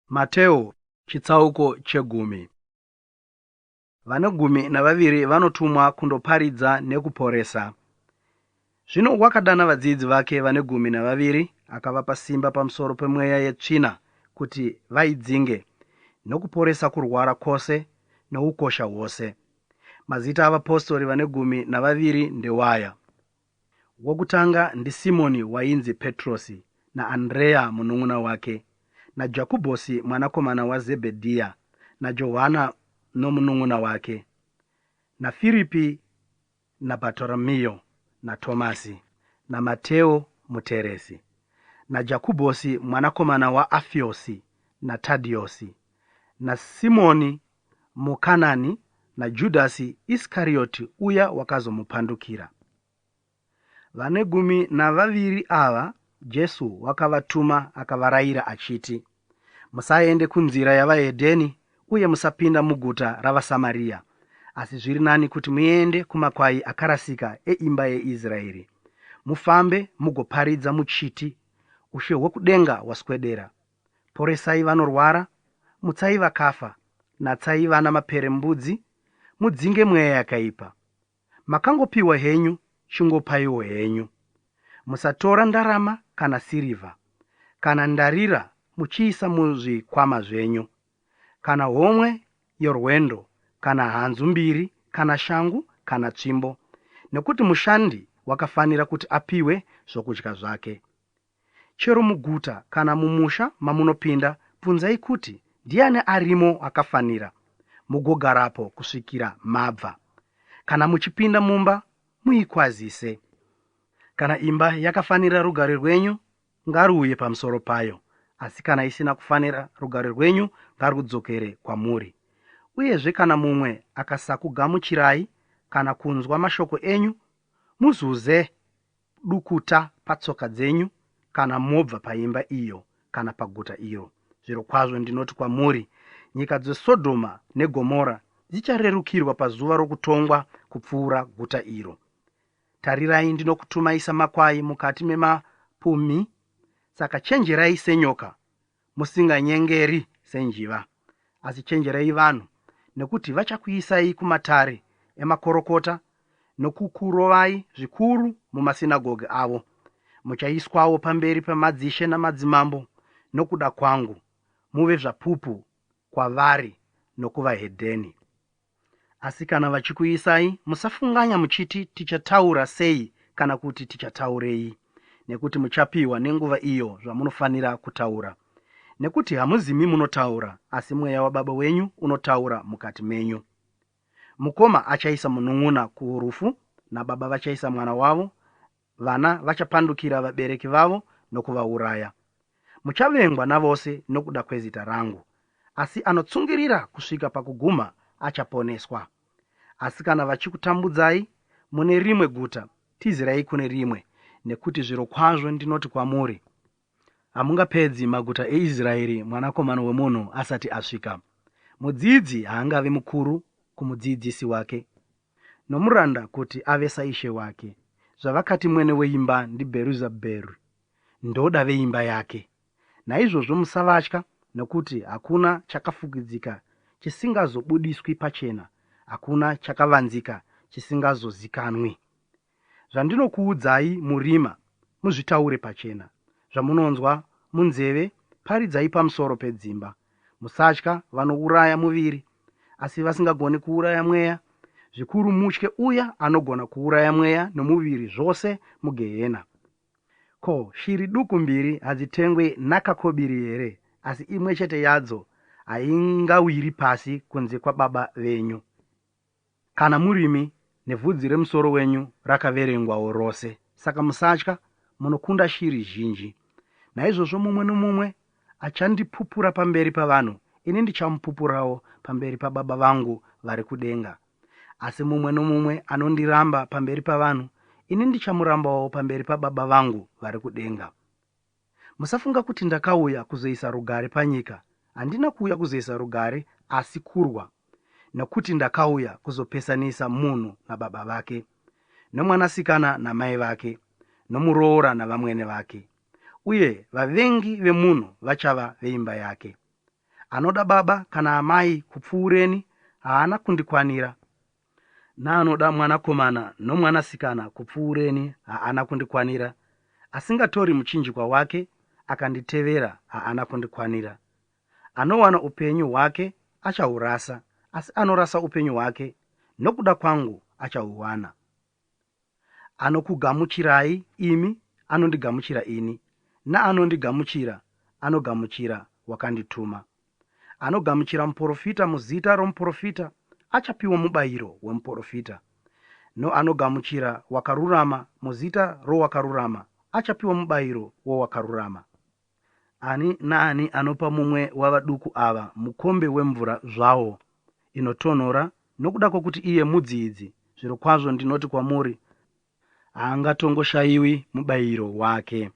Mateo chitsauko chegumi. Vane gumi navaviri vanotumwa kundoparidza nekuporesa. Zvino wakadana vadzidzi vake vane gumi navaviri, akavapa simba pamusoro pemweya yetsvina kuti vaidzinge, nokuporesa kurwara kwose noukosha hwose. Mazita avapostori vane gumi navaviri ndewaya. Wokutanga ndiSimoni wainzi Petrosi, naAndrea munun'una wake, naJakubhosi mwanakomana waZebhedhiya, naJohana nomunun'una wake, naFiripi naBhatoromiyo, naTomasi, naMateo muteresi, naJakubhosi mwanakomana waAfiosi, naTadhiosi, naSimoni muKanani, naJudhasi Iskarioti uya wakazomupandukira. Vane gumi navaviri ava Jesu wakavatuma akavarayira achiti, Musaende kunzira yavahedheni uye musapinda muguta ravaSamaria, asi zviri nani kuti muende kumakwai akarasika eimba yeIsraeri. Mufambe mugoparidza muchiti, Ushe hwokudenga hwaswedera. Poresai vanorwara, mutsai vakafa, natsai vana maperembudzi, mudzinge mweya yakaipa. Makangopiwa henyu, chingopaiwo henyu. Musatora ndarama kana sirivha kana ndarira muchiisa muzvikwama zvenyu, kana homwe yorwendo, kana hanzu mbiri, kana shangu, kana tsvimbo, nekuti mushandi wakafanira kuti apiwe zvokudya zvake. Chero muguta kana mumusha mamunopinda, bvunzai kuti ndiani arimo akafanira, mugogarapo kusvikira mabva. Kana muchipinda mumba, muikwazise. Kana imba yakafanira rugare rwenyu, ngaruuye pamusoro payo, asi kana isina kufanira rugare rwenyu, ngarudzokere kwamuri. Uyezve kana mumwe akasakugamuchirai kana kunzwa mashoko enyu, muzuze dukuta patsoka dzenyu kana mobva paimba iyo kana paguta iro. Zvirokwazvo ndinoti kwamuri, nyika dzeSodhoma neGomora dzicharerukirwa pazuva rokutongwa kupfuura guta iro. Tarirai, ndinokutumai samakwai mukati memapumhi, saka chenjerai senyoka, musinganyengeri senjiva. Asi chenjerai vanhu, nekuti vachakuisai kumatare emakorokota nokukurovai zvikuru mumasinagoge avo. Muchaiswawo pamberi pamadzishe namadzimambo nokuda kwangu, muve zvapupu kwavari nokuvahedheni. Asi kana vachikuisai, musafunganya muchiti tichataura sei kana kuti tichataurei, nekuti muchapiwa nenguva iyo zvamunofanira kutaura. Nekuti hamuzimi munotaura, asi Mweya waBaba wenyu unotaura mukati menyu. Mukoma achaisa munun'una kurufu, nababa vachaisa mwana wavo, vana vachapandukira vabereki vavo nokuvauraya. Muchavengwa navose nokuda kwezita rangu, asi anotsungirira kusvika pakuguma achaponeswa. Asi kana vachikutambudzai mune rimwe guta, tizirai kune rimwe, nekuti zvirokwazvo ndinoti kwamuri, Hamungapedzi maguta eIsraeri Mwanakomana wemunhu asati asvika. Mudzidzi haangavi mukuru kumudzidzisi wake, nomuranda kuti ave saishe wake. Zvavakati mwene weimba ndiBheruzabheri, ndoda veimba yake. Naizvozvo musavatya, nokuti hakuna chakafukidzika chisingazobudiswi pachena, hakuna chakavanzika chisingazozikanwi. Zvandinokuudzai murima, muzvitaure pachena, zvamunonzwa munzeve, paridzai pamusoro pedzimba. Musatya vanouraya muviri, asi vasingagoni kuuraya mweya. Zvikuru mutye uya anogona kuuraya mweya nomuviri zvose mugehena. Ko, shiri duku mbiri hadzitengwi nakakobiri here? Asi imwe chete yadzo haingawiri pasi kunze kwaBaba venyu. Kana murimi, nevhudzi remusoro wenyu rakaverengwawo rose. Saka musatya, munokunda shiri zhinji. Naizvozvo mumwe nomumwe achandipupura pamberi pavanhu, ini ndichamupupurawo pamberi paBaba vangu vari kudenga. Asi mumwe nomumwe anondiramba pamberi pavanhu, ini ndichamurambawo pamberi paBaba vangu vari kudenga. Musafunga kuti ndakauya kuzoisa rugare panyika. Handina kuuya kuzoisa rugare, asi kurwa. Nokuti ndakauya kuzopesanisa munhu nababa vake, nomwanasikana namai vake, nomuroora navamwene vake. Uye vavengi vemunhu vachava veimba yake. Anoda baba kana amai kupfuureni haana kundikwanira, naanoda mwanakomana nomwanasikana kupfuureni haana kundikwanira. Asingatori muchinjikwa wake akanditevera haana kundikwanira. Anowana upenyu hwake achahurasa, asi anorasa upenyu hwake nokuda kwangu achahuwana. Anokugamuchirai imi anondigamuchira ini, naanondigamuchira anogamuchira wakandituma. Anogamuchira muprofita muzita romuprofita achapiwa mubayiro wemuprofita, noanogamuchira wakarurama muzita rowakarurama achapiwa mubayiro wowakarurama. Ani naani anopa mumwe wavaduku ava mukombe wemvura zvawo inotonhora nokuda kwokuti iye mudzidzi, zvirokwazvo ndinoti kwamuri, haangatongoshayiwi mubayiro wake.